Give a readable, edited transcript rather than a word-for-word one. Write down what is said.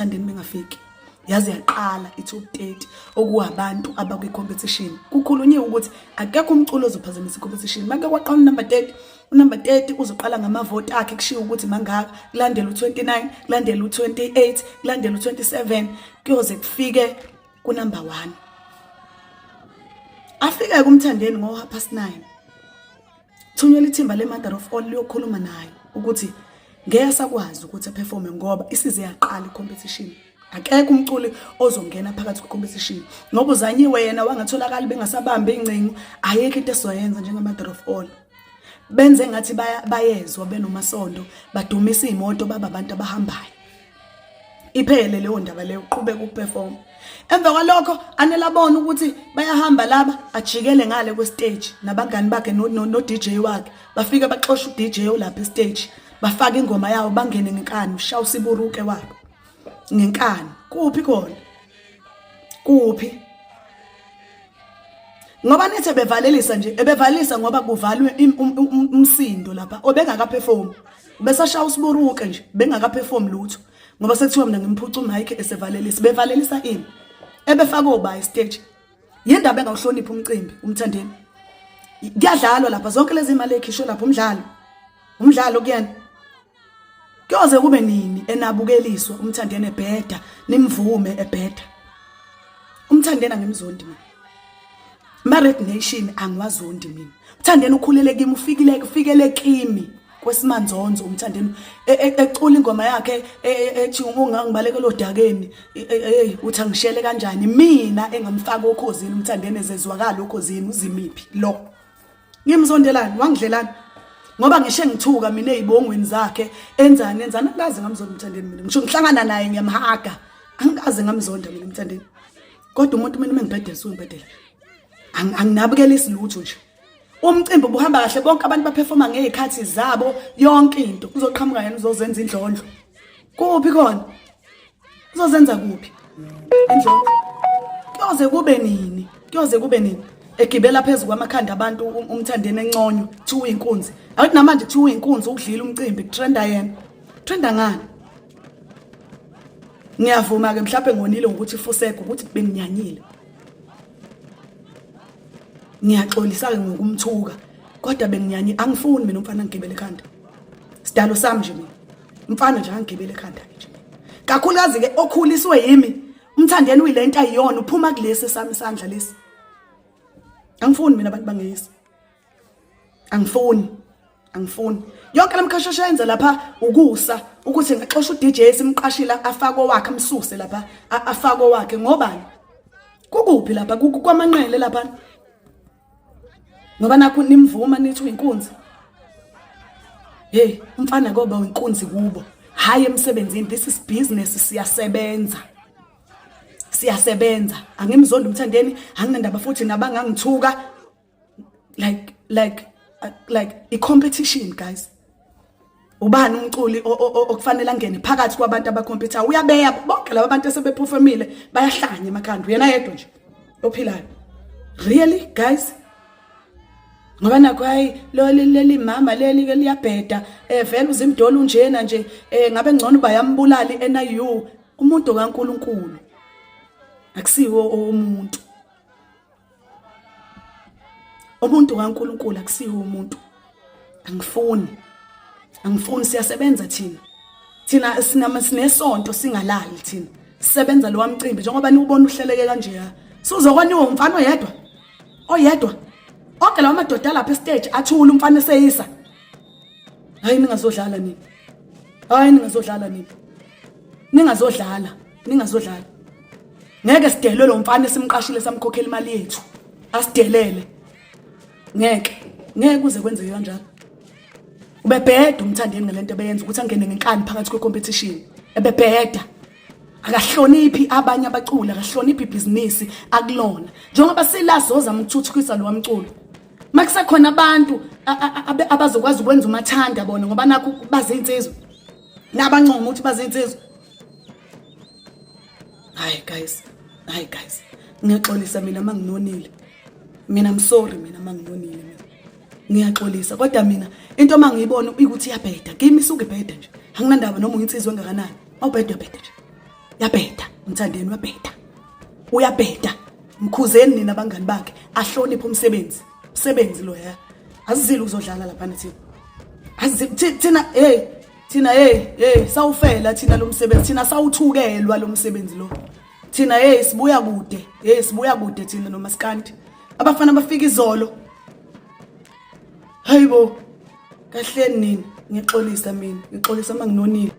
Thandeni bengafiki. Yaze yaqala i-top 30 okuwabantu abakwi-competition. Kukhulunyiwe ukuthi akekho umculo ozophazamisa i-competition. Make kwaqala unumber 30, unumber 30 uzoqala ngamavoti akhe kushiwo ukuthi mangaka, kulandela u-29, kulandela u-28, kulandela u-27, kuyoze kufike kunumber 1. Afike kumthandeni ngo 9:30. Thunyelwa ithimba le-Mother of All liyokhuluma naye ukuthi ngeke asakwazi ukuthi aperforme ngoba isize yaqala i-competition. Akekho umculi ozongena phakathi kwe-competition ngoba uzanyiwe yena wangatholakali bengasabambi ingcingo, ayikho into esizoyenza njenge-Mother of All. Benze ngathi bayezwa benomasondo, badumisa iy'moto baba abantu abahambayo. Iphele leyo ndaba leyo, uqhubeka ukuperform. Emva kwalokho anele abone ukuthi bayahamba laba, ajikele ngale kwestage nabangani bakhe no DJ wakhe. Bafike baxosha uDJ olapha estage, bafaka ingoma yawo bangene ngenkani, ushaya usiburuke wabo ngenkani. Kuphi khona? Kuphi? Ngoba nithi bevalelisa nje, ebevalelisa ngoba kuvalwe umsindo lapha obengakaperform. Besashaya usiburuke nje, bengakaperform lutho. Ngoba sekuthiwa mina ngimphuca umic esevalelisa, bevalelisa ini? Ebefaka oba stage. Yindaba engawuhloniphi umcimbi umthandeni. Kuyadlalwa lapha zonke lezi imali ekhishwe lapha umdlalo. Umdlalo kuyena. Kuyoze kube nini enabukeliswa umthandeni ebheda, nimvume ebheda. Umthandeni angimzondi mina. Ma Red Nation angiwazondi mina. Umthandeni ukhulele kimi, ufikile ufikele kimi kwesimanzonzo umthandeni ecula ingoma yakhe ethi ungangibalekela odakeni, hey uthi angishele kanjani mina engamfaka okhozini umthandeni ezezwakala okhozini uzimiphi lo. Ngimzondelani wangidlelani ngoba ngishe ngithuka mina ezibongweni zakhe enzani enzani angikaze ngamzonda umthandeni mina, ngisho ngihlangana naye ngiyamhaga, angikaze ngamzonda mina umthandeni. Kodwa umuntu mina mengibhedela sungibhedela, anginabukela isilutho nje. Umcimbi ubuhamba kahle, bonke abantu baperforma ngezikhathi zabo, yonke into. Uzoqhamuka yena uzozenza indlondlo. Kuphi khona? Uzozenza kuphi indlondlo? Kuyoze kube nini? Kuyoze kube nini? Egibela phezulu kwamakhanda abantu umthandeni enconywa kuthiwa uyinkunzi. Awuthi namanje kuthiwa uyinkunzi ukudlila umcimbi kutrenda yena. Trenda ngani? Ngiyavuma ke mhlawumbe ngonile ngokuthi fuseke ukuthi benginyanyile. Ngiyaxolisa ke ngokumthuka kodwa benginyanye, angifuni mina umfana ngigibele ekhanda. Sidalo sami nje mina. Umfana nje angigibele ekhanda nje. Kakhulukazi ke okhuliswe yimi, umthandeni uyilento ayiyona, uphuma kulesi sami isandla lesi. Angifuni mina abantu bangeyisa. Angifuni. Angifuni. Yonke lemkhashasha yenza lapha ukusa ukuthi ngaxosha uDJ simqashila afake owakhe amsuse lapha afake owakhe ngobani? Kukuphi lapha kwamanqele lapha? Ngoba nakho nimvuma nithi uyinkunzi. Hey, umfana koba uyinkunzi kubo. Hayi emsebenzini, this is business, siyasebenza. Siyasebenza. Angimzondi umthandeni, anginandaba futhi nabangangithuka. Like i competition guys. Ubani umculi okufanele angene phakathi kwabantu abacompete? Uyabeya bonke laba bantu asebeperformile bayahlanya emakhanda, uyena yedwa nje ophilayo. Really guys? Ngoba nakho hayi lo leli mama leli ke liyabheda, vele uzimdolo unjena nje, ngabe ngcono bayambulala iNIU. Umuntu kaNkuluNkulu akusiwo umuntu. Umuntu kaNkuluNkulu akusiwo umuntu. Angifuni. Angifuni, siyasebenza thina. Thina sinama sinesonto singalali thina. Sisebenza lo mcimbi njengoba niwubona uhleleke kanje ya. Suzokwaniwa umfana oyedwa. Oyedwa. Onke lawa madoda lapha estage athula umfana eseyisa. Hayi ningazodlala nini. Hayi ningazodlala nini. Ningazodlala, ningazodlala. Ngeke sidelwe lo mfana esimqashile samkhokhela imali yethu. Asidelele. Ngeke. Ngeke kuze kwenzeke kanjalo. Ubebheda umthandeni ngalento ebeyenza ukuthi angene ngenkani phakathi kwe-competition. Ebebheda. Akahloniphi abanye abaculi, akahloniphi ibhizinisi akulona. Njengoba sila sozama ukuthuthukisa lo mculo. Makusekhona abantu abazokwazi ukwenza umathanda bona ngoba nakho bazinsizwa. Nabancoma ukuthi bazinsizwa. Hayi guys, hayi guys. Ngiyaxolisa mina manginonile. Mina I'm sorry mina manginonile mina. Ngiyaxolisa kodwa mina into mangiyibona ukuthi iyabheda. Kimi isuke ibheda nje. Anginandaba noma uyinsizwa engakanani. Awubheda uyabheda nje. Yabheda uMthandeni, uyabheda, uyabheda. Mkhuzeni nina abangani bakhe, ahloniphe umsebenzi. Umsebenzi lo ya asizile ukuzodlala lapha thina, asizile thina. Hey thina, hey hey, sawufela thina lo msebenzi, thina sawuthukelwa lo msebenzi lo thina. Hey, sibuya kude, hey, sibuya kude thina nomaskandi. Abafana bafika izolo. Hayibo, kahleni nini. Ngixolisa mina, ngixolisa manginonile.